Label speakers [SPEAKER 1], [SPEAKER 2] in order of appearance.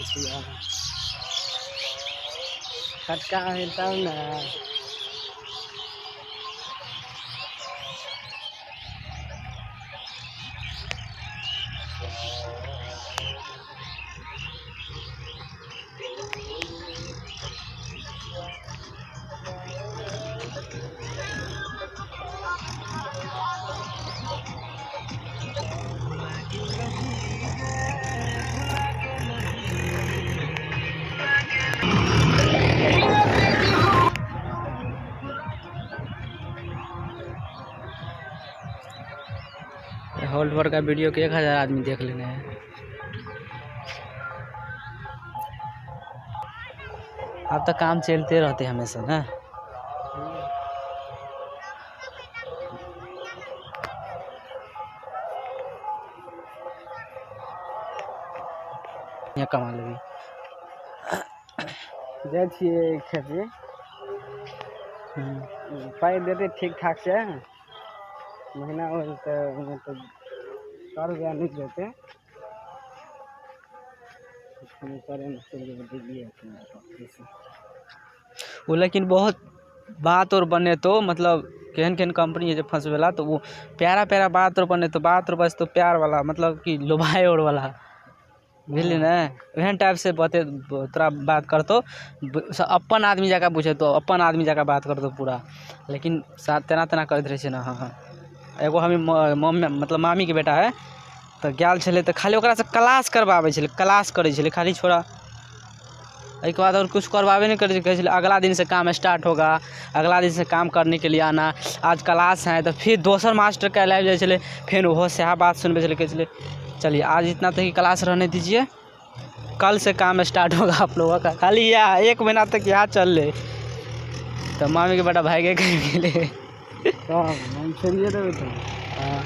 [SPEAKER 1] रुपया खटका है तब ने।
[SPEAKER 2] हॉल्ट पर का वीडियो के 1000 आदमी देख लेने हैं। अब तो काम चलते रहते हमेशा ना। यहाँ कमा लेबी
[SPEAKER 1] जाइ छियै खेती, पाइ देतै ठीक ठाक से महीना हो तऽ ओहिमे तऽ 100 रुपया नहि देतै। हम करे ने चलि जेबै दिल्ली।
[SPEAKER 2] वो लेकिन बहुत बात और बने तो मतलब केहन केहन कंपनी है जे फंसवेला तो वो प्यारा प्यारा बात और बने तो बात और बस तो प्यार वाला मतलब कि लोभाए और वाला, बुझली ने, एहन टाइप से बते तोरा बात करतो, अपन आदमी जकाँ बुझेतो, अपन आदमी जकाँ बात करतो पूरा, लेकिन साथ तेना तेना करैत रहै छै ने। हाँ हाँ, एगो हम मम्मी मतलब मामीके बेटा है तऽ गेल छलै तऽ खाली ओकरासँ क्लास करबाबै छलै, क्लास करै छलै खाली छोड़ा, एहिके बाद और कुछ करबाबे नहीं करै छलै। कहै छलै अगला दिन से काम स्टार्ट होगा, अगला दिन से काम करने के लिए आना, आज क्लास है। तऽ फिर दोसर मास्टरके आबि जाइ छलै, फेर ओहो सएह बात सुनबै छलै, कहै छलै चलिए आज इतना तक ही क्लास रहने दीजिए, कल से काम स्टार्ट होगा आप लोगों का। खाली यह 1 महीना तक यहाँ चल तऽ मामीके बेटा भागि गेलै।
[SPEAKER 1] तब हम छोड़िए देबै तऽ।
[SPEAKER 2] हाँ,